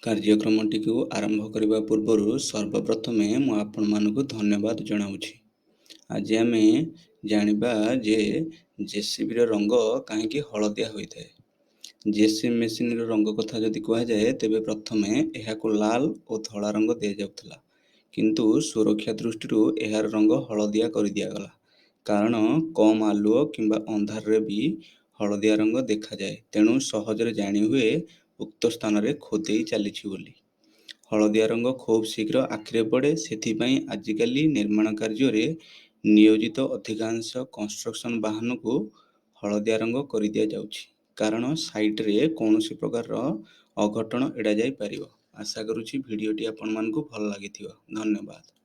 କାର୍ଯ୍ୟକ୍ରମଟିକୁ ଆରମ୍ଭ କରିବା ପୂର୍ବରୁ ସର୍ବପ୍ରଥମେ ମୁଁ ଆପଣମାନଙ୍କୁ ଧନ୍ୟବାଦ ଜଣାଉଛି। ଆଜି ଆମେ ଜାଣିବା ଯେ ଜେସିବିର ରଙ୍ଗ କାହିଁକି ହଳଦିଆ ହୋଇଥାଏ। ଜେସିବି ମେସିନ୍ର ରଙ୍ଗ କଥା ଯଦି କୁହାଯାଏ, ତେବେ ପ୍ରଥମେ ଏହାକୁ ଲାଲ ଓ ଧଳା ରଙ୍ଗ ଦିଆଯାଉଥିଲା, କିନ୍ତୁ ସୁରକ୍ଷା ଦୃଷ୍ଟିରୁ ଏହାର ରଙ୍ଗ ହଳଦିଆ କରିଦିଆଗଲା, କାରଣ କମ୍ ଆଲୁଅ କିମ୍ବା ଅନ୍ଧାରରେ ବି ହଳଦିଆ ରଙ୍ଗ ଦେଖାଯାଏ, ତେଣୁ ସହଜରେ ଜାଣିହୁଏ ଉକ୍ତ ସ୍ଥାନରେ ଖୋଦେଇ ଚାଲିଛି ବୋଲି। ହଳଦିଆ ରଙ୍ଗ ଖୁବ୍ ଶୀଘ୍ର ଆଖିରେ ପଡ଼େ। ସେଥିପାଇଁ ଆଜିକାଲି ନିର୍ମାଣ କାର୍ଯ୍ୟରେ ନିୟୋଜିତ ଅଧିକାଂଶ କନଷ୍ଟ୍ରକ୍ସନ୍ ବାହନକୁ ହଳଦିଆ ରଙ୍ଗ କରିଦିଆଯାଉଛି, କାରଣ ସାଇଟ୍ରେ କୌଣସି ପ୍ରକାରର ଅଘଟଣ ଏଡ଼ାଯାଇପାରିବ। ଆଶା କରୁଛି ଭିଡ଼ିଓଟି ଆପଣମାନଙ୍କୁ ଭଲ ଲାଗିଥିବ। ଧନ୍ୟବାଦ।